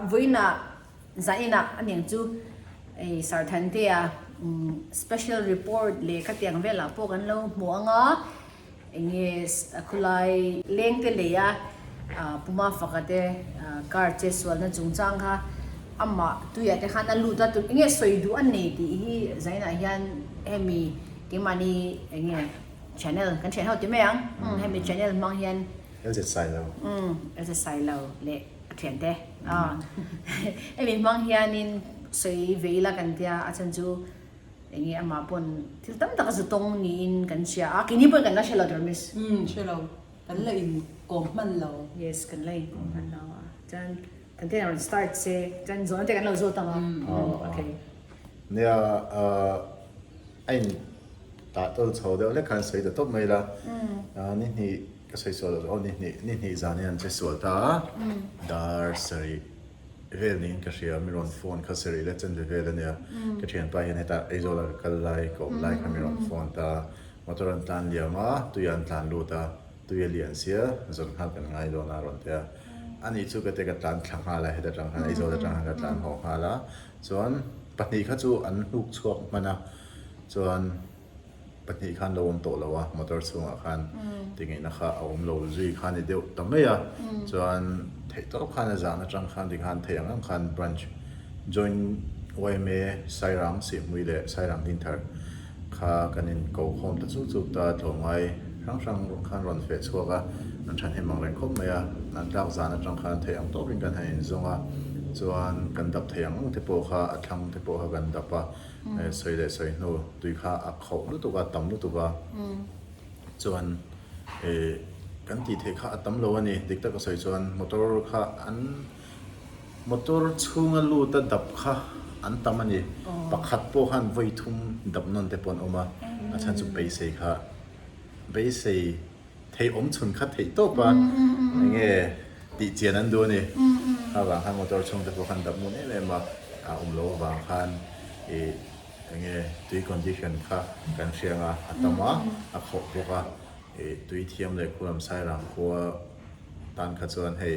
Vawiinah zaninah a niang chu hei Sarthantea special report leh khatiang velah pawh kan lo hmu ang a, eng nge khulai lengte lei a Puma faka te car che sualna chungchang kha amah tuiah te khan a lut a, eng nge sawi duh a nei tih hi zaninah hian hemi keimahni eng nge channel kan thian ho ti mai ang, hemi channel hmang hian LZ Sailo. LZ Sailo leh. A thiante a hemi hmang hianin sawi ve ila kan tia a chhan chu enge amah pawn thil tam tak a zu tawng niin kan hria a keini pawhin kan la hre lo tur miss. Umm hre lo kan la in kawm hman lo. Yes kan la in kawm hman lo a chuan kan te rawn start se chuan zawhna te kan lo zawt ang a okay. Nia a in tah tawl chho deuh hlek khan sawi ta tawp mai la ni hnih Ka sawi sual lo aw, ni hnih, ni hnih zan hian che sual ta a, dar sarih vel niin ka hria, mi rawn phone kha sarih leh chanve vel a nia, ka thianpa hian hetah Aizawl ah ka kal lai, ka awm lai kha mi rawn phone ta a, motor an tlan liam a, tui ah an tlan lut a, tui a lian sia, zawn nghal kan ngai dawn a a rawn ti a, ani chu ka te ka tlan thla nghal a, heta tang khan Aizawl atang khan ka tlan haw nghal a, chuan pahnih kha chu an hnuk chhuak hman a, chuan. Pahnih khan lo awm tawh lo a, motor chhungah khan tingeihna kha a awm lo zui kha ni deuh ta mai a, chuan theih tawp khan a zahna tang khan tikhan theih ang ang khan branch joint yma Sairang Sihhmui leh Sairang Dinthar kha kan in ko khawm ta chuk chuk ta, tlawmngai hrang hrang khan rawn feh chhuak a, an thahnem ang reng khawp mai a, an tlak zahna tang khan theih ang tawpin kan han inzawng a, chuan kan dap theih ang ang te pawh kha a thlang te pawh kha kan dap a. Sawi leh sawi hnu tui kha a khauh lutuk a, tam lutuk a, chuan kan tih theih kha a tam lo a ni. Dik taka sawi chuan motor kha an motor chhunga lut a dap kha an tam a ni. Pakhat pawh khan vawi thum dap nawn te pawh an awm a, a chhan chu beisei kha beisei Thei awm chhun kha theih tawp a, enge tih chian an duh a ni. Kha vang khan motor chhung te pawh khan dap ngun em em a, a awm loh avang khan ih enge tui condition kha kan hria ang a, a tam a, a khawh bawk a, ih tui thiam leh khulam sairang khua tan kha chuan hei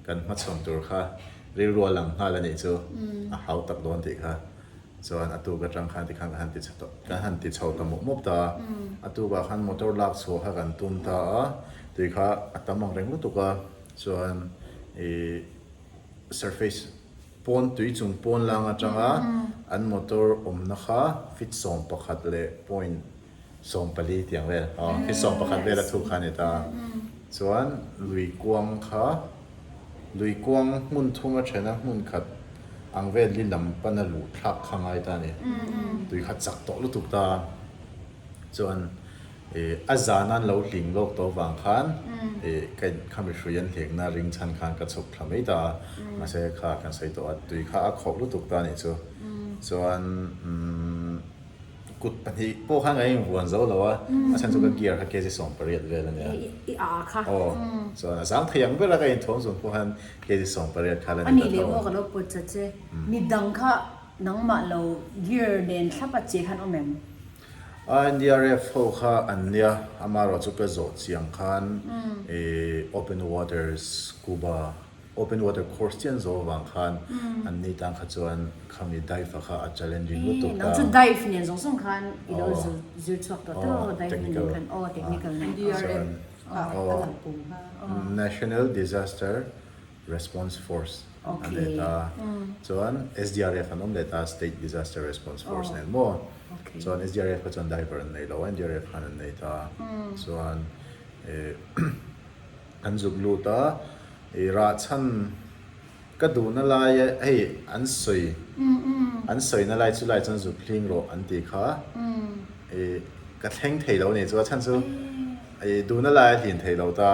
kan hmachhawn tur kha rilru a lang nghal a nih chu, a hau tak dawn tih kha. Chuan a tuk atang khan tikhan kan han ti chho kan han ti chho ta mawp mawp ta a, a tukah khan motor lak chhuah kha kan tum ta a, tui kha a tam ang reng lutuk a, chuan ih surface pawn tui chung pawn lang atanga an motor awmna kha feet 11 leh point 14 tiang vel aw feet 11 vel a thuk kha a ni ta a, chuan lui kuang kha. Lui kuang hmun thum a then a, hmun khat ang vel li lam pana luh thlak kha ngai ta a ni. Tui kha chak tawh lutuk ta a, chuan ih a zan an lo hling lawk tawh vang khan ih ka in kha mihrui an hlengna ring chhan khan ka chhuk thla mai ta a, mahse kha kan sawi tawh a, tui kha a khawh lutuk ta a nih chu. Chuan umm. Kut pahnih pawh khan ka invuan zo lo a, a chhan chu ka gear kha kg 18 vel a nia. I a kha. Aw, chuan a zang thei ang ber a ka inthuam zung pawh khan kg 18 kha la ni ta tho. A nih leh maw ka lo pawt chat che, midang kha nangmah lo gear nen thlap a che khan awm em? NDRF ho kha an nia, amaherawh chu ka zawh chiang khan open water scuba Open water course chian zo avang khan an ni tang kha chuan khami dive a kha a challenging lutuk ta. Nang chu dive nen zawng zawng khan i lo zir chhuak tawh tawh diving nen khan aw technical nen. NDRF kha a lang pum kha. National Disaster Response Force an leh ta chuan SDRF an awm leh ta State Disaster Response Force nen maw chuan SDRF kha chuan diver an nei lo a NDRF khan an nei ta chuan An zuk lut a, i rah chhan ka duhna lai hei an sawi an sawina lai chu lai chuan zuk hling rawh an tih kha i ka thleng thei lo a ni chu a chhan chu i duhna lai a hlin thei lo ta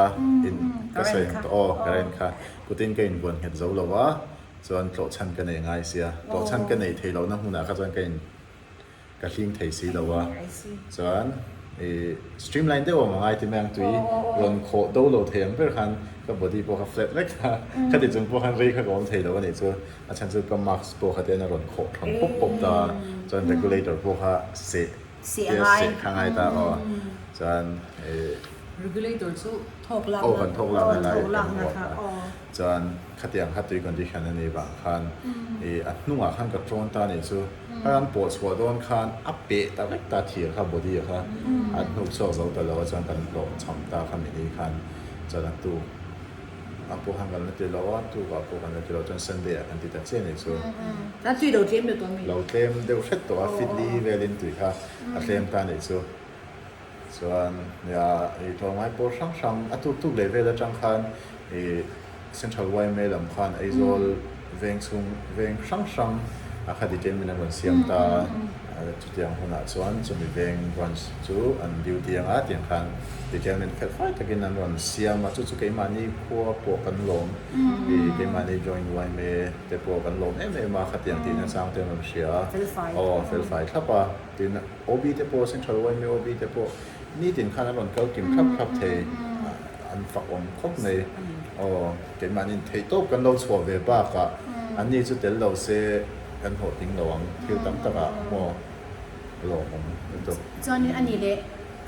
in ka sawi ang tawh aw current kha kutin ka inbuan nghet zo lo a chuan tlawh chhan ka nei ngai sia tlawh chhan ka neih thei lohna hmunah kha chuan ka in Ka hlim thei si lo a, chuan i streamline deuh awm angai ti mai ang tui rawn khawh do lo thei ang ber khan ka body pawh kha flat vek a, khati chung pawh khan rei kha ka awm thei lo a nih chu, a chhan chu ka mask pawh kha tian a rawn khawh thawn pawp pawp ta a, chuan regulator pawh kha seh tia seh kha ngai ta aw, chuan i. Regulator chu thawk lakna. Aw kan thawk lakna lai kan huat a. Chuan khatiang kha tui condition a nih vang khan ih a hnungah khan ka trawn ta nih chu kha kan pawh chhuah dawn khan a peh ta vek ta thir kha body ah kha a hnuk chhuak zo ta lo a chuan kan hlawh cham ta kha mini khan chuan a tuk a pawh khan kan la ti lo a tuk ah pawh kan la ti lo chuan Sunday ah kan ti ta chiah nih chu. Chuan tui lo tlem deuh tawh a mi? Lo tlem deuh hret tawh a fitli velin tui kha a tlem ta nih chu. Chuan nia ih tlawmngai pawl hrang hrang a tuk tuk leh vel atang khan ih Central yma lam khan Aizawl veng chhung veng hrang hrang a kha detailment an rawn siam ta a, chutiang hunah chuan chumi veng branch chu an duty anga tiang khan detailment fel fai takin an rawn siam a, chu chu keimahni khua pawh kan lawm ih keimahni joint yma te pawh kan lawm em em a khatiang tihna chang te an rawn hria a, aw felfai thlap a tin. OB te pawh Central yma OB te pawh nitin khan an rawn kal kim thlap thlap thei an fak awm khawp mai. Aw keimahni theih tawp kan lo chhuah ve bakah an ni chu tel lo se kan hlawhtling lo ang thil tam takah maw lawmawm lutuk. Chuanin a ni leh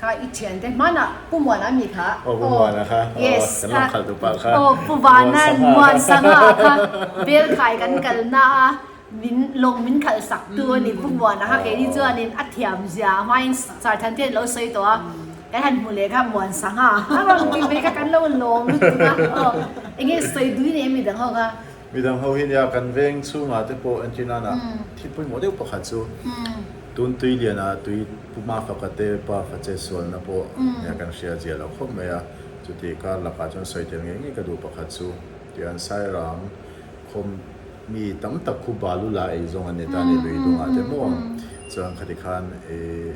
kha i thiante hmanah Pu Muana a mi kha. Aw Pu Muana kha aw kan lo khalh duh pah kha. Aw Pu Vana Muansanga kha Belkhai kan kalna a. Min lawng min khalh sak tu a ni Pu Muana kha keini chuanin a thiam zia a hmain Sarthan te an lo sawi tawh a, kan han hmu leh kha Muan Sangha a rawn ti mai kha kan lo lawm lutuk a, aw enge sawi dui nei midang ho kha. Midang ho hi nia kan veng chhungah te pawh entir nana thil pawimawh deuh pakhat chu tun tui liana tui Pu Mafaka te pa fa che sualna pawh nia kan hria zia lo khawp mai a, chuti kar lakah chuan sawi tel ngei ngei ka duh pakhat chu tian Sairang Khawm mi tam tak khu balu la ei zawng an ni ta ni lui dungah te maw chuan khati khan ih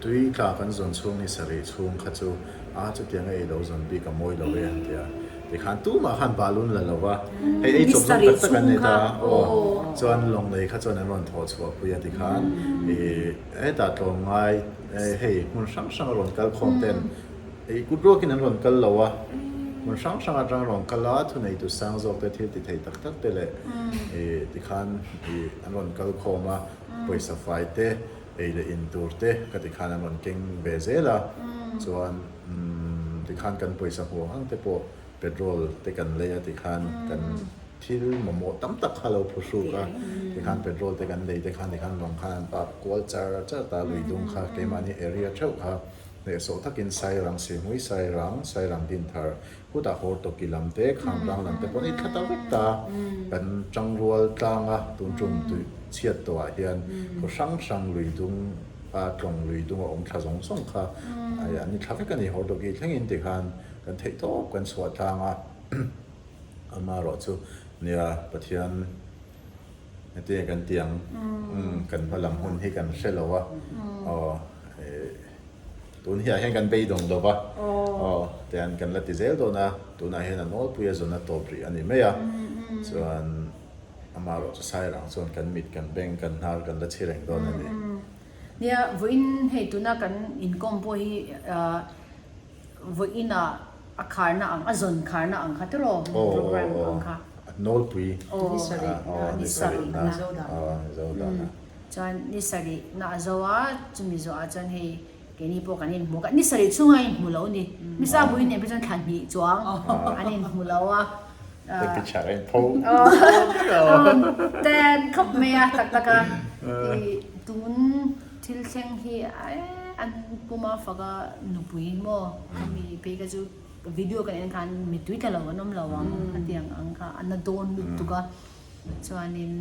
tui tla kan zawn chhung ni sarih chhung kha chu a chutiang a ei lo zawn bik a mawi lo e an ti a tikhan tumah khan balun la lo va hei ei chawp zawng tak tak an ni ta aw chuan lawng nei kha chuan an rawn thawh chhuah pui a tikhan ih hetah tlawmngai hei hmun hrang hrang a rawn kal khawm ten Ei kut ruakin an rawn kal lo a, hmun hrang hrang atang rawn kal a, thuneitu sang zawk te thil ti thei tak tak te leh ih tikhan ih an rawn kal khawm a, pawisa fai te, ei leh in tur te ka tikhan an rawn keng ve zel a, chuan umm tikhan kan pawisa hmuh ang ang te pawh petrol te kan lei a tikhan kan thil mamawh tam tak kha lo phuhruk a, tikhan petrol te kan lei te khan tikhan lawng khan an pap kual char char ta lui dung kha keimahni area theuh kha. Hnehsawh takin Sairang Sihmui, Sairang, Sairang Dinthar, hutah Hawrtawki lam te, Khamrang lam te pawh an inthla ta vek ta. Kan Tangrual tlanga tun tum tui chhiat tawhah hian khaw hrang hrang lui dung a tlawng lui dung a awm thla zawng zawng kha an inthla vek a ni. Hawrtawki thlengin tikhan kan theih tawp kan chhuah tlang a, amaherawh chu nia Pathian heti kan ti ang kan hma lam hun hi kan hre lo a, aw. Tun hiah hian kan beidawng lo va, aw tian kan la ti zel dawn a, tunah hian a nawlpui a zawn a tawp rih a ni mai a, chuan amaherawh chu Sairang chuan kan mit, kan beng, kan hnar kan la chhi reng dawn a ni. Nia, vawiin hei tuna kan inkawm pawh hi vawiinah a kharna ang, a zawn kharna ang kha tiraw program ang kha. Aw, nawlpui. Aw, ni sarih na, ni sarih na, Mizo dan a. Chuan ni sarih na a zo a, chumi zawhah chuan hei keini pawh kan inhmu ka, ni sarih chhunga inhmu lo ni. Misa bui nen pawh chuan thla hnih chuang an inhmu lo a. Ka picture a inpho. Ten khawp mai a tak tak a. Tun thil thleng hi an puma faka nupui maw khami phei kha chu video kan en khan mittui tla lo an awm lo ang a tiang ang kha a na dawn lutuk a. Chuanin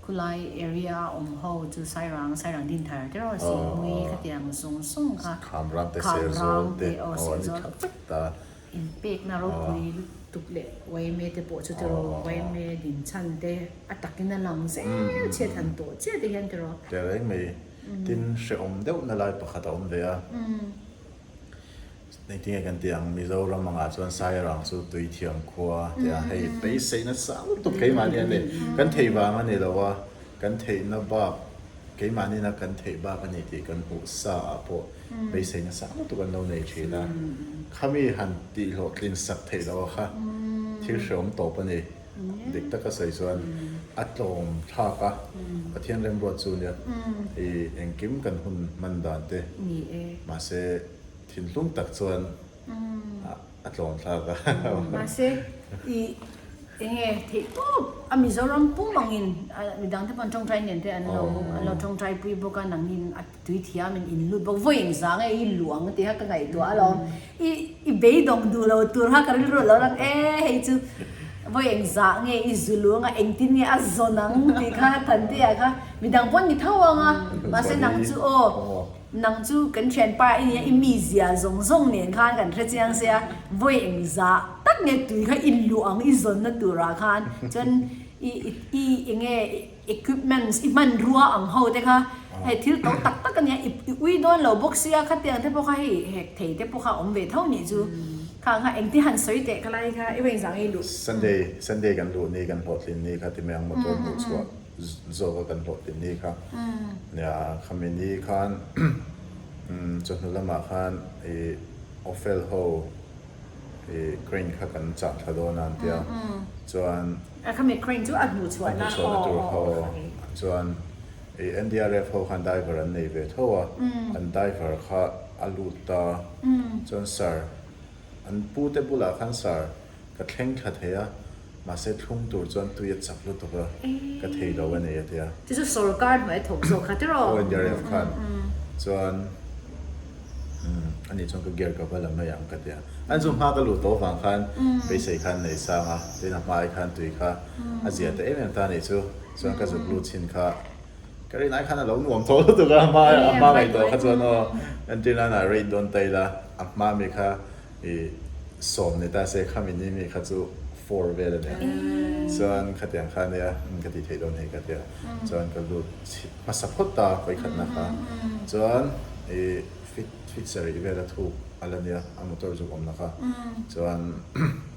Khulai area a awm ho chu Sairang, Sairang Dinthar te rawh Sihmui khatiang zawng zawng kha Khamram te Serzawl te aw an tha vek ta. Inpekna ropui lutuk leh Uaime te pawh chu tiraw Uaime dinchhan te a takin a lang zel chhiat han tawh chiah te hian tiraw. Tehreng mai tin hrehawm deuhna lai pakhat a awm ve a. Engtinge kan tih ang, Mizoram angah chuan Sairang chu tui thiam khua tia hei beiseina sang lutuk keimahni a ni. Kan theih vang a ni lo a, kan theihna bak keimahni na kan theih bak a ni tih kan hmuh sa ah pawh beiseina sang lutuk an lo nei thin a. Khami han tih hlawhtlin sak theih loh a kha thil hreawm tawp a ni. Dik taka sawi chuan a tlawm thlak a, Pathian remruat chu nia i engkim kan hun hman dan te mahse, Thinlung tak chuan. a tlawm thlak a. Mahse i enge theih tawp a Mizoram pum angin midang te pawn tawngtai nen te an lo an lo tawngtai pui bawk a nangin a tui thiam in in lut bawk vawi eng zang e i luh ang tih kha ka ngaihtuah alawm i i beidawng duh lo tur kha ka rilru a lo lang e hei chu vawi eng zah nge i zu lu anga engtin nge a zawn ang tih kha Thantea kha midang pawn ni tho ang a mahse nang chu aw Nang chu kan thianpa i nia, i mizia zawng zawng nen khan kan hre chiang sia, vawi eng zah tak nge tui kha i luh ang i zawnna turah khan chuan i i enge equipments i hmanrua ang ho te kha hei thil to tak tak a nia, i ui dawn lo bawk sia khatiang te pawh kha hei hek thei te pawh kha awm ve tho nih chu khang kha engti han sawi teh ka lai kha i vawi eng zah nge i luh. Sunday Sunday kan luh ni kan hlawhtlin ni kha ti mai ang motor hmuh chhuah. Zawk a kan hlawhtlin ni kha. Nia, khami ni khan chawhnu lamah khan i Ophel ho i crane kha kan chah thla dawn a an tia. Chuan. A khami crane chu a hnuhchhuahna. A hnuhchhuahna tur kha aw. Chuan i NDRF ho khan diver an nei ve tho a, an diver kha a lut ta. Chuan sir, an pute bulah khan sir, Ka thleng thla thei a, mahse thlung tur chuan tui a chak lutuk a, ka thei lo a nei a tia. Chu chu sorkar hnuai a thawk zawk kha tiraw? Aw NDRF khan chuan ani chuan ka gear ka va la mai ang ka tia. An chu hma ka luh tawh vang khan beisei khan nei sang a, tin a hmai khan tui kha a zia ta em em ta anih chu. Chuan ka zuk lut chhin kha ka rin ai khan a lo nuam tawh lutuk a, a hma a hma ngaihtuah kha chuan aw entirnana rate dawn ta ila a hma mi kha I sawm ni ta se khami ni mi kha chu four vel a nia. Chuan khatiang kha ania ka tih theih dawn hei ka tia. Chuan ka lut chhit hmasa phawt ta vawikhatna kha. Chuan i fit fit sarih vel a thuk a la nia a motor zuk awmna kha. Chuan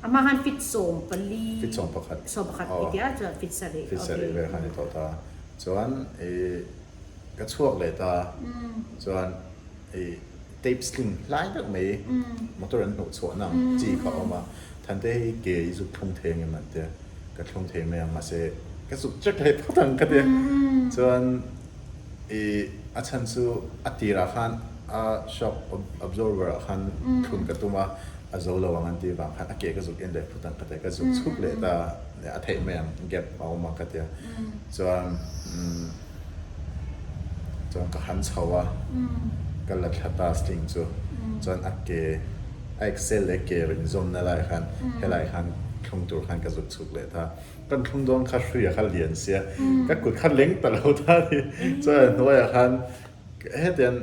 Amah khan fit 14 Fit 11. 11 i tia chuan fit sarih. Fit sarih vel kha a ni tawh ta. Chuan i ka chhuak leh ta. Chuan i tape sling hlai deuh mai motor an hnawh chhuah na ang chi kha a awm a, Thante hi ke i zuk thlung thei ang em an tia, ka thlung thei mai ang mahse ka zuk check leh phawt ang ka tia, chuan i a chhan chu a tirah khan a shock absorber ah khan thlun ka tum a, a zo lo ang an tih vang khan a ke ka zuk en leh phawt ang ka tia, ka zuk chhuk leh ta a theih mai ang gap a awm ang ka tia, chuan umm. Chuan ka han chho a, ka la thla ta sling chu. Chuan a ke, a excel leh ke rinzawmna laiah khan helaiah khan thlung tur khan ka zuk chhuk leh ta. Kan thlung dawn kha hruia kha lian sia, ka kut kha leng ta lo ta a ni. Chuan a hnuaiah khan hetiang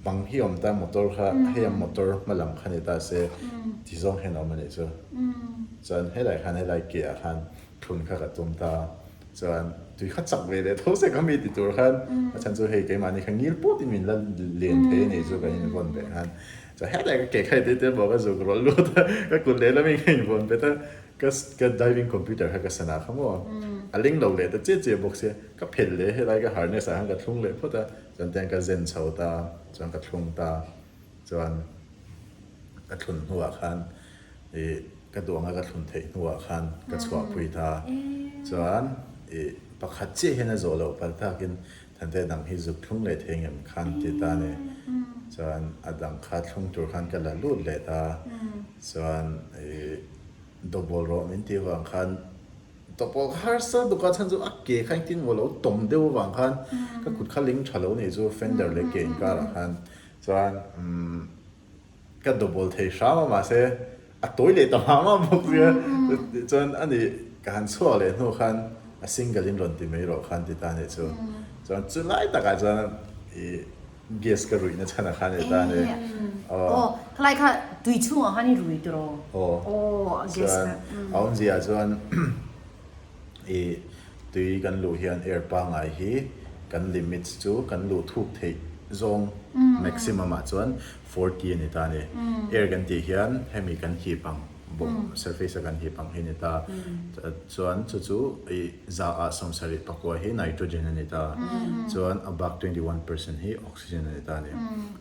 bang hi a awm ta, motor kha hei a motor hma lam kha ni ta se ti zawng hian a awm a nih chu. Chuan helaiah khan helai ke ah khan thlun kha ka tum ta. Chuan tui kha chak ve leh tho se ka mi ti tur khan a chhan chu hei keimahni kha ngil pawt in min la len thei a nih chu kan invawn ve khan chuan helai ka ke kha i tete maw ka zuk rawlh lut a ka kut lehlam in ka invawn bet a ka ka diving computer kha ka sana kha maw a ling lo leh ta chiah chiah bawk sia ka phelh leh helai ka harness ah khan ka thlung leh phawt a chuan tiang ka zen chho ta chuan ka thlung ta chuan ka thlun hnuah khan Ih ka duh anga ka thlun theih hnuah khan ka chhuahpui ta. Chuan ih pakhat chiah hian a zawh loh palh takin Thante dang hi zuk thlung leh thei ngem khan ti ta a ni. Chuan a dang kha thlung tur khan ka la lut leh ta. Chuan ih double rawh min tih avang khan double harsa duk a chhan chu a ke kha engtin maw lo tawm deuh avang khan ka kut kha ling tha lo nih chu fender leh ke inkarah khan. Chuan umm. Ka double thei hram a mahse a tawi leh ta mah mah bawk sia chuan ani ka han chhuak leh hnu khan a single in rawn ti mai rawh khan ti ta nih chu chuan chu lai takah chuan i gas ka ruih na chhan a kha ni ta ni aw khalai kha tui chhungah khan i rui tiraw aw gas kha a awmzia chuan i Tui kan luh hian air pangai hi kan limits chu kan luh thuk theih zawng maximum ah chuan 40 a ni ta a ni. Air kan tih hian hemi kan hip ang bawk surface a kan hip ang hi a ni ta. Chuan chu chu i za ah 74 hi nitrogen a ni ta. Chuan a bak 21% hi oxygen a ni ta a ni.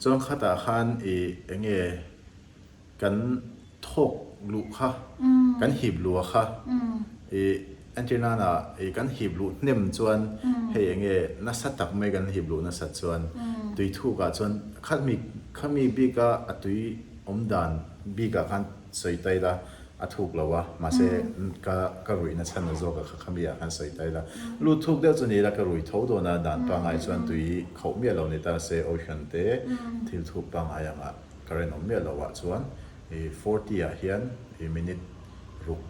Chuan khatah khan i enge Kan thawk luh kha, kan hip luh a kha, i entir nana i kan hip luh hnem chuan hei eng nge nasa tak mai kan hip luh nasat chuan tui thuk ah chuan khami khami bik a a tui. awmdan bikah khan sawi ta ila a thuk lo a, mahse ka ka ruihna chhan a zawk a kha khami ah khan sawi ta ila. Lut thuk deuh chu ni ila ka rui tho dawn a, dan pangngai chuan tui khauh miah lo ni ta se ocean te thil thuk pangngai angah current awm miah lo ah chuan i 40 ah hian i minute ruk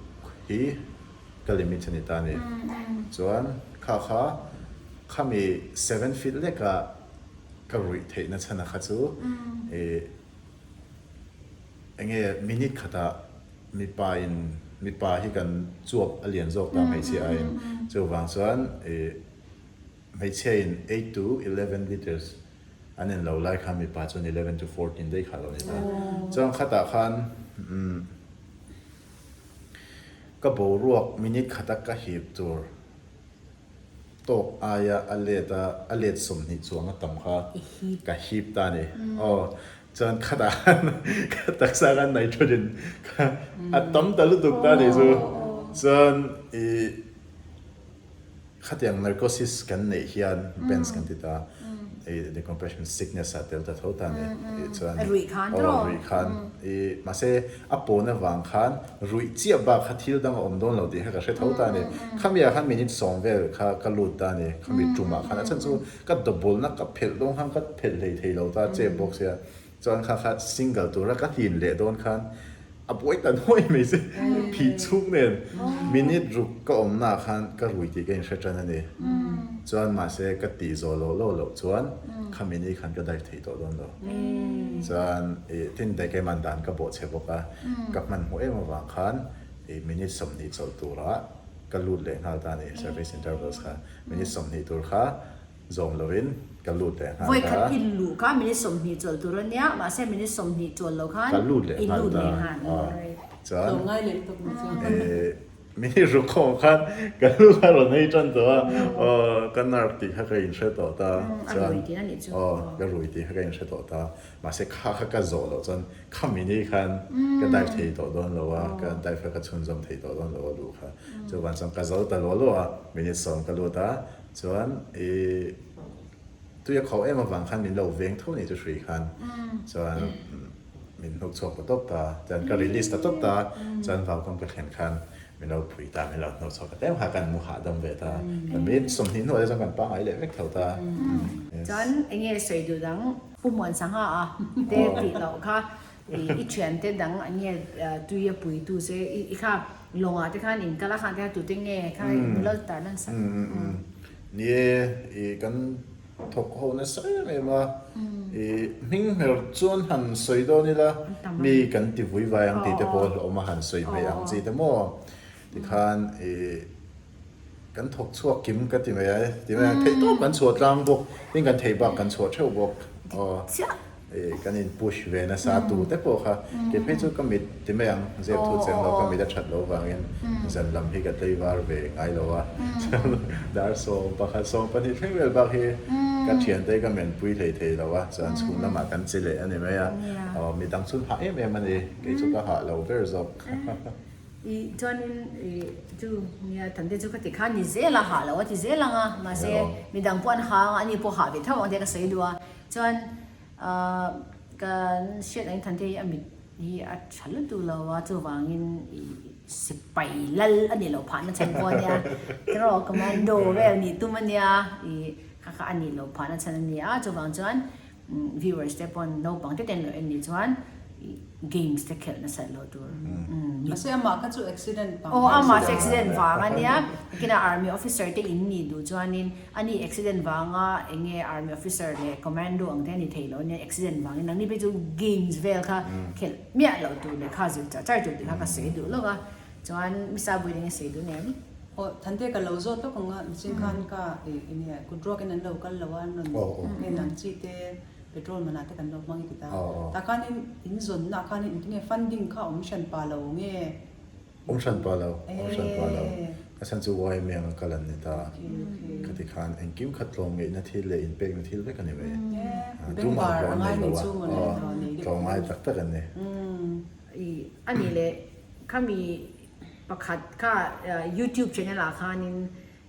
hi ka limit a ni ta a ni. Chuan kha kha khami 7 feet lekah ka ruih theihna chhan a kha chu i enge minute khatah mipa in mipa hi kan chuap a lian zawk ta hmeichhia aiin chuvang chuan i hmeichhia in 8 to 11 liters an in lo lai khan mipa chuan 11 to 14 daih kha a lo ni ta. Chuan khatah khan umm ka boruak minute khata ka hip tur tawk aia a let a, a let 20 chuang a tam kha ka hip ta a ni. Aw, chuan khatah khan ka taksa khan nitrogen kha a tam ta lutuk ta a ni chu. Chuan ih Khatiang narcosis kan neih hian bends kan ti ta, i decompression sickness ah tel ta tho ta ni. I chuan Ruih khan aw tawh. ruih khan i mahse a pawn avang khan ruih chiah bak kha thil dang a awm dawn lo tih kha ka hre tho ta ni. Khami ah khan minute 10 vel kha ka lut ta ni. Khami tum ah khan a chhan chu ka double na ka phelh dawn khan ka phelh hlei thei lo ta chep bawk sia. Chuan kha kha single tura ka hlin leh dawn khan a buai ta nuai mai che, phih chhung nen minute ruk ka awmnaah khan ka rui tih ka inhre tan a ni. Chuan mahse ka tih zawh lo lo loh chuan kha mini khan ka dive thei tawh dawn lo. Chuan ih tin daih keiman dan ka bawh chhe bawk a, ka hmanhmawh em avang khan ih minute 20 chawlh turah ka lut leh nghal ta a ni, service intervals kha minute 20 tur kha Zawm lovin ka lut leh nghal ta. Vawikhat i luh kha minute 20 chawl tur a nia, mahse minute 20 chawl lo khan Ka lut leh i nghal lut ta. leh nghal. Chuan Tlawmngai leh lutuk mai chuan. Minute ruk khawm khan ka lu kha rawn ei tan tawh a, aw ka nerve tih kha ka inhre tawh ta. A rui tih a nih chu. Aw ka rui tih kha ka inhre tawh ta. Mahse kha kha ka zawh loh chuan kha mini khan ka dive thei tawh dawn lo a, ka dive kha ka chhunzawm thei tawh dawn lo a luh kha. Chuvang chuan ka zo ta luah luah a, minute 10 ka lut a, Chuan i tui a khauh em avang khan min lo veng tho ni chu hrui khan chuan min hnuk chhuak ta tawp ta, chuan ka release ta tawp ta, chuan vaukam ka thlen khan min lo phui ta, min lo hnuk chhuak ta tlem kha kan mu hahdam ve ta, kan mi 20 hnuah te chuan kan pangngai leh vek tho ta. Chuan eng nge sawi duh dang? Pu Muan Sangha a te tih loh kha I thiante dang an nge tui a pui tu che i kha lawngah te khan in kal a khan te khan tute nge kha i nula tar lan sak. Ni e, i kan thawk ho nasa em em a, i hming hmer chuan han sawi dawn ila mi kan ti vui vai ang tih te pawh hlawm a han sawi hmeh ang chi te maw tikhan i kan thawk chhuak kim ka ti mai a, ti mai a theih tawp kan chhuah tlang bawk tin kan theih bak kan chhuah theuh bawk aw. Kan in push ve nasa tu te pawh kha kei phei chu ka mit ti mai ang zep thu cheng lo ka mit a that loh vangin zan lam hi ka tlei var ve ngai lo a chuan dar 11 12 thleng vel bak hi ka thiante ka men pui hlei thei lo a chuan chhung lamah kan che leh a ni mai a aw midang chu hah em em a ni kei chu ka hah lo ber zawk. I chuanin i chu nia Thante chu ka ti khan ni zel a hah lo a ti zel ang a mahse midang pawh an hah ang a ani pawh hah ve tho ang tia ka sawi duh a. Chuan kan hriat ang Thante hi a mit hi a tha lutuk lo a, chuvangin sipai lal a nih loh phahna chhan pawh a nia, tiraw commando vel nih tum a nia, ih kha kha a nih loh phahna chhan a ni a, chuvang chuan viewers te pawn naupang te ten lo en nih chuan games te khelh nasat loh tur. Mahse amah kha chu accident vang. Aw amah chu accident vang a nia, kinah army officer te in nih duh chuanin Ani accident vanga enge army officer leh commando ang te ani thei lo ania accident vangin nangni phei chu games vel kha khelh miah loh tur leh kha zir char char tur tih kha ka sawi duh lawk a chuan Misa Buin enge sawi duh nem? Aw Thante ka lo zawt lawk ang a mihring khan ka ih enge kut ruak in an lo kal lo a an rawn nge nang chi te petrol man ah te kan lo hmang i ti ta tah khanin in zawn na ah khanin engtinge funding kha awm hran pa lo nge? Awm hran pah lo, awm hran pah lo. A chhan chu YMA anga kal an ni ta. Khati khan engkim kha tlawm ngeihna thil leh inpekna thil vek a ni mai. Tumah hlawh an nei lo a, tlawm ngai tak tak an ni. I a nih leh khami pakhat kha YouTube channel ah khanin.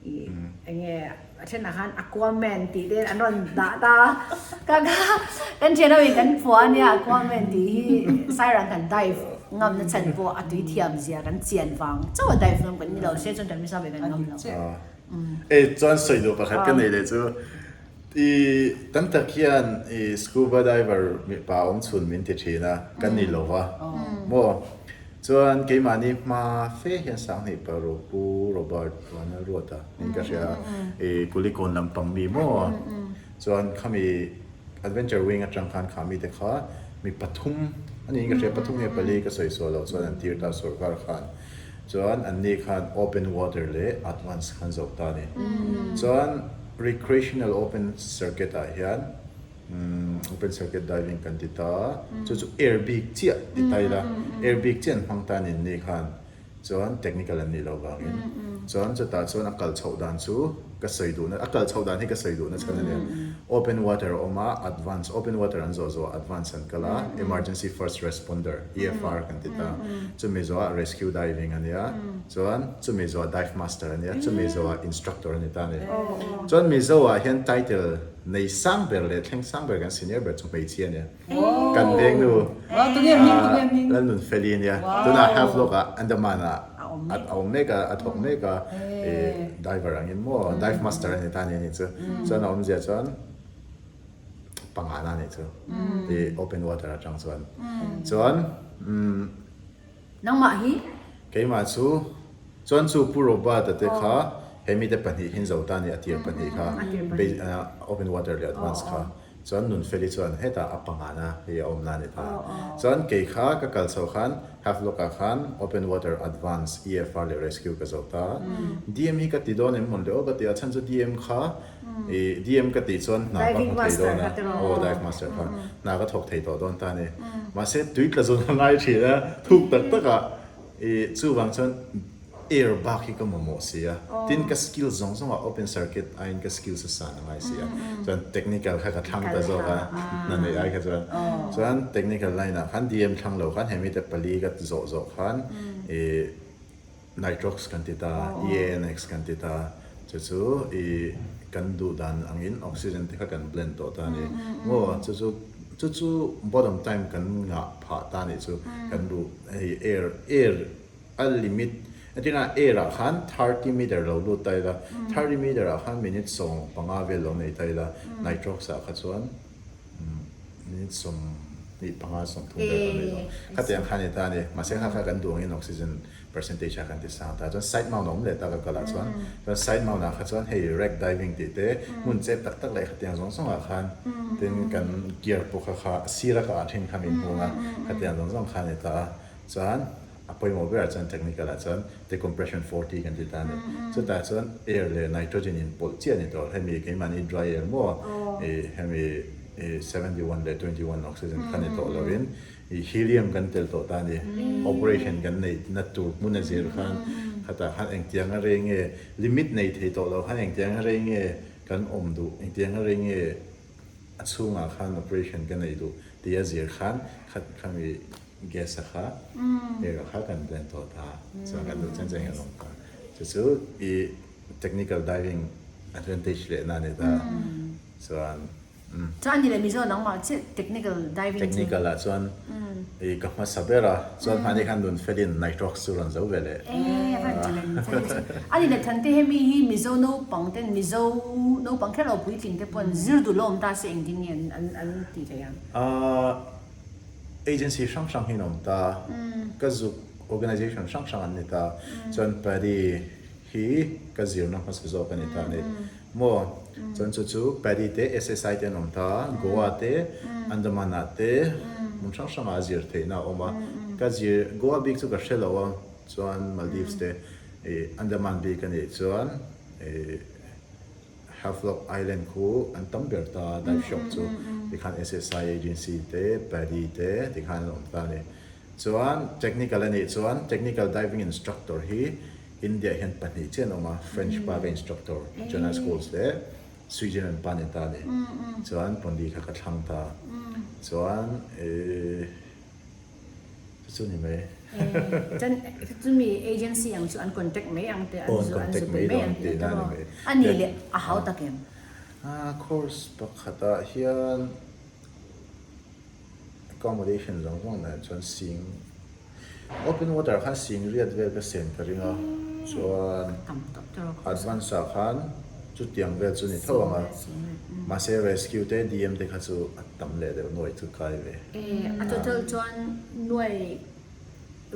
I enge a thenah khan Aquaman tih te an rawn dah ta a, ka ka kan thian ho in kan phuah ania Aquaman tih hi Sairang kan dive ngam na chhan pawh a tui thiam zia kan chian vang chauh a dive ngam kan ni lo se chuan kan misa ve kan ngam lo. E chuan sawi duh pakhat ka nei leh chu i tam tak hian i scuba diver mipa awm chhun min ti thin a kan ni lo va maw. Chuan keimahni hma fe hian Sanghnih Paru Pu Robert Vana Ruata in ka hria a, i Kulikawn lampang mi maw? Chuan khami Adventure Wing atang khan kha mite kha mi pathum a niin ka hria, pathum nge pali ka sawi sual loh chuan an tir ta sorkar khan. Chuan anni khan Open Water leh Advance khan zawk ta a ni. Chuan Recreational Open Circuit ah hian Open circuit diving kan ti ta, chu chu air bik chiah ti ta ila, air bik chiah an hmang ta nin ni khan chuan technical an nih loh vangin chuan chutah chuan a kal chhoh dan chu ka sawi duhna, a kal chhoh dan hi ka sawi duhna chhan a nia. Open water a awm a, advance, open water an zawh zawh a advance an kal a, emergency first responder, EFR kan ti ta, chumi zawhah rescue diving a nia, chuan chumi zawhah dive master a nia, chumi zawhah instructor a ni ta a ni. Chuan Mizo ah hian title Nei sang ber leh thleng sang ber kan senior ber chu hmeichhia ania. Kan veng nu Lalnunfeli ania. Tunah Havelock ah Andaman ah a awm mek a, a thawk mek a, diver angin maw dive master a ni ta a ni anih chu. Chuan a awmzia chuan pangana anih chu open water atang chuan. Chuan Nangmah hi? Keimah chu, chuan chu Pu Robert-a te kha he mite pahnih hin zo ta a ni, a tir pahnih kha, open water leh advance kha. Chuan Nunfeli chuan hetah a pangana hi a awmna a ni ta. Chuan kei kha ka kal chho khan Havelock-ah khan open water, advance, EFR leh rescue ka zo ta. DM hi ka ti dawn em mawn le aw ka ti a, chhan chu DM kha I DM ka tih chuan hna ka hmu thei dawn a, aw dive master kha hna ka thawk thei tawh dawn ta a ni. Mahse tui tla zawn a ngai thin a, thuk tak tak ah i chuvang chuan air bak hi ka mamawh si a, tin ka skill zawng zawng ah open circuit aiin ka skills a san a ngai si a, chuan technical kha ka thlang ta zawk a, hna neih ai kha chuan. Chuan technical line ah khan DM thlang lo khan hemi te pali ka zawh zawh khan i Nitrox kan ti ta, EANX kan ti ta, chu chu i kan duh dan angin oxygen te kha kan blend tawh ta a ni. Maw chu chu chu chu bottom time kan ngah phah ta nih chu kan duh hei air air a limit entirna air ah khan 30 meter lo lut ta ila 30 meter ah khan minute 15 vel lo nei ta ila nitrox ah kha chuan Minute 25 30 vel kan nei lo. Khatiang kha a ni ta a ni. Mahse kha kha kan duh angin oxygen percentage kha kan ti sang ta. Chuan side mount a awm leh ta ka kal ah chuan. Chuan side mount ah kha chuan hei wreck diving tih te hmun chep tak tak leh khatiang zawng zawng ah khan tin kan gear pawh kha kha sir a ka ah thin kha min hung a. Khatiang zawng zawng kha a ni ta a. Chuan A pawimawh berah chuan technical ah chuan decompression 40 kan ti ta a ni. Chutah chuan air leh nitrogen in pawlh chiah a ni tawh. Hemi keimahni dry air maw ih hemi ih 71 leh 21 oxygen kha ni tawh lovin ih helium kan tel tawh ta a ni. Operation kan neih na tur hmun a zir khan khatah khan engtianga rei nge limit nei thei tawh lo khan engtianga rei nge kan awm duh engtianga rei nge a chhungah khan operation ka nei duh tih a zir khan khat khami Gas a kha air a kha kan blend tawh ta chuan kan duh chen chen hian a awm ta. Chu chu i technical diving advantage leh na a ni ta chuan umm. Chuan a ni leh Mizo nangmah chiah technical diving chu. Technical ah chuan i ka hmasa ber a chuan hmani khan Nunfelin nitrox chu rawn zo ve leh. Ee a van talent fel chu. A ni leh Thante hemi hi Mizo naupang ten Mizo naupang kher lo puitling te pawn zir duh lo awm ta se engtin nge an an tih theih ang? Ahh. Agency hrang hrang hi an awm ta, ka zuk organization hrang hrang an ni ta, chuan PADI hi ka zirna hmasa zawk a ni ta a ni maw, chuan chu chu PADI te SSI te an awm ta, Goa te Andaman ah te hmun hrang hrang ah a zir theihna a awm a, ka zir Goa bik chu ka hre lo a, chuan Maldives te ih Andaman bik a nih chuan ih. Havelock Island khu an tam ber ta a, dive shop chu tikhan SSI agency te, PADI te tikhan an awm ta a ni. Chuan technical a nih chuan technical diving instructor hi India hian pahnih chiah an awm a, French pa ka instructor Jonas Coles leh Switzerland pa ni ta a ni. Chuan Pondi kha ka thlang ta. Chuan ih chu chu ni mai. Chuan chumi agency ang chu an contact mai ang te, an zu an zu pe mai ang tih na ni. A nih leh a hau tak em? A course pakhatah hian accommodation zawng zawng nen chuan sing open water khan sing riat vel ka sen ka ring a, chuan advance ah khan chutiang vel chu ni tho ang a, mahse rescue te DM te kha chu a tam leh deuh nuai chu kai ve. A total chuan nuai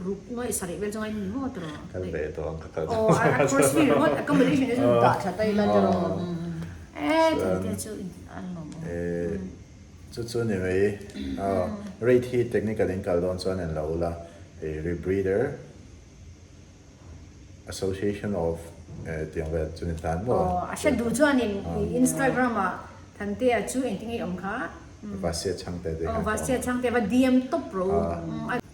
ruk nuai sarih vel chu ngai ni maw tiraw? Kal ve tawh ang ka kal Aw a course fee ringawt accommodation te chu dah tha ta ila tiraw? E thil te chu an lawm awm. E chu chu ni mai rate hi technical in kal dawn chuan en lo ula hei rebreather Association of tiang vel chu ni tan maw? Aw, a hre duh chuanin i Instagram ah Thantea chu engtin nge i awm kha? Vasia Chhangte te khan ka awm. Aw, Vasia Chhangte va DM tawp ro.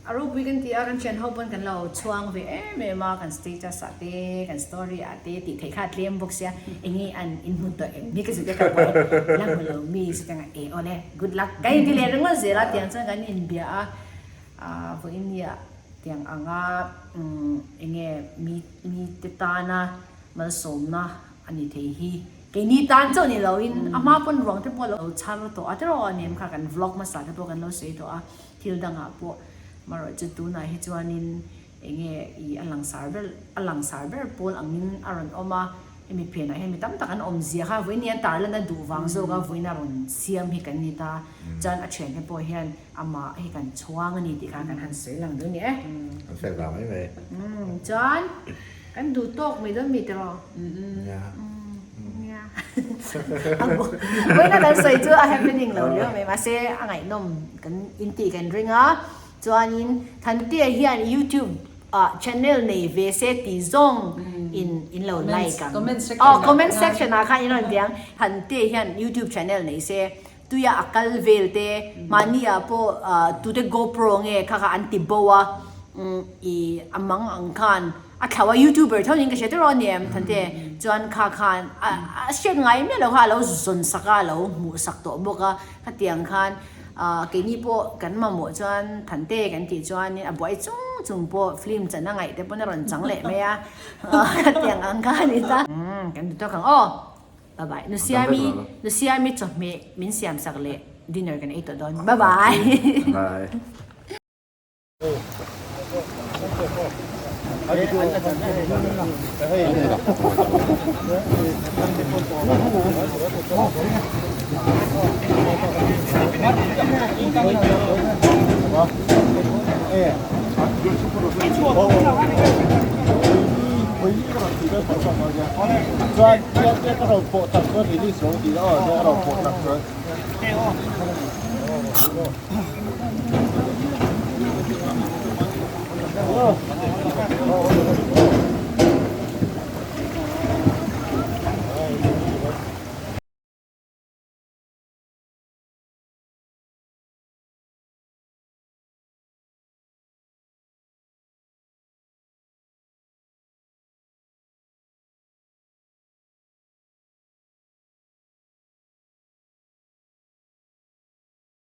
A ropui kan ti a, kan thian ho pawn kan lo chhuang ve em em a, kan status ah te, kan story ah te tih theih kha a tlem bawk sia, enge an inhmu tawh em ni ka zirtir ka buai la hmu lo mi chutiang a e aw le, good luck kan inti leh ringawt zel a, tiang chuan kan inbia a. Vawiin nia tiang anga enge mi mite tana malsawmna a ni thei hi keini tan chauh ni loin a hma pawn ruang te pawh a lo chhar tawh a tiraw a nem kha kan vlog hmasa te pawh kan lo sawi tawh a thil dangah pawh marawh chu tunah hi chuanin enge i a langsar ber a langsar ber pawl angin a rawn awm a. Hemi phenah hian mi tam tak an awm zia kha vawiin hian tarlan a duh vang zawk a vawiin a rawn siam hi kan ni ta. Chuan a thiante pawh hian amah hi kan chhuang a ni tih kha kan han sawi lang duh a ni e. An fel vang mai mai. Chuan kan duh tawk mai dawn mi tiraw? Nia. Nia. Vawiin a kan sawi chu a happening lo riau mai mahse a ngaihnawm kan intih kan ring a. Chuanin Thantea hian YouTube ah channel nei ve se tih zawng in in lo like ang. Aw comment section ah khan in rawn ti ang. Thantea hian YouTube channel nei se tuia a kal vel te mahni ah pawh tute GoPro nge kha kha an ti bo a i a mang ang khan a thlau a YouTuber tho niin ka hria tiraw aniang Thantea chuan kha khan a hriat ngai miah lo kha a lo zawn sak a a lo hmuh sak tawh bawk a khatiang khan Ahh keini pawh kan mamawh chuan Thante kan tih chuanin a buai chung chung pawh film chan a ngaih te pawn a rawn chang leh mai a, khatiang ang kha a ni ta. Umm kan ti tawk ang aw. Bye bye. Nu Siami, Nu Siami chawhmeh min siam sak leh dinner kan ei tawh dawn. Bye bye. Bye.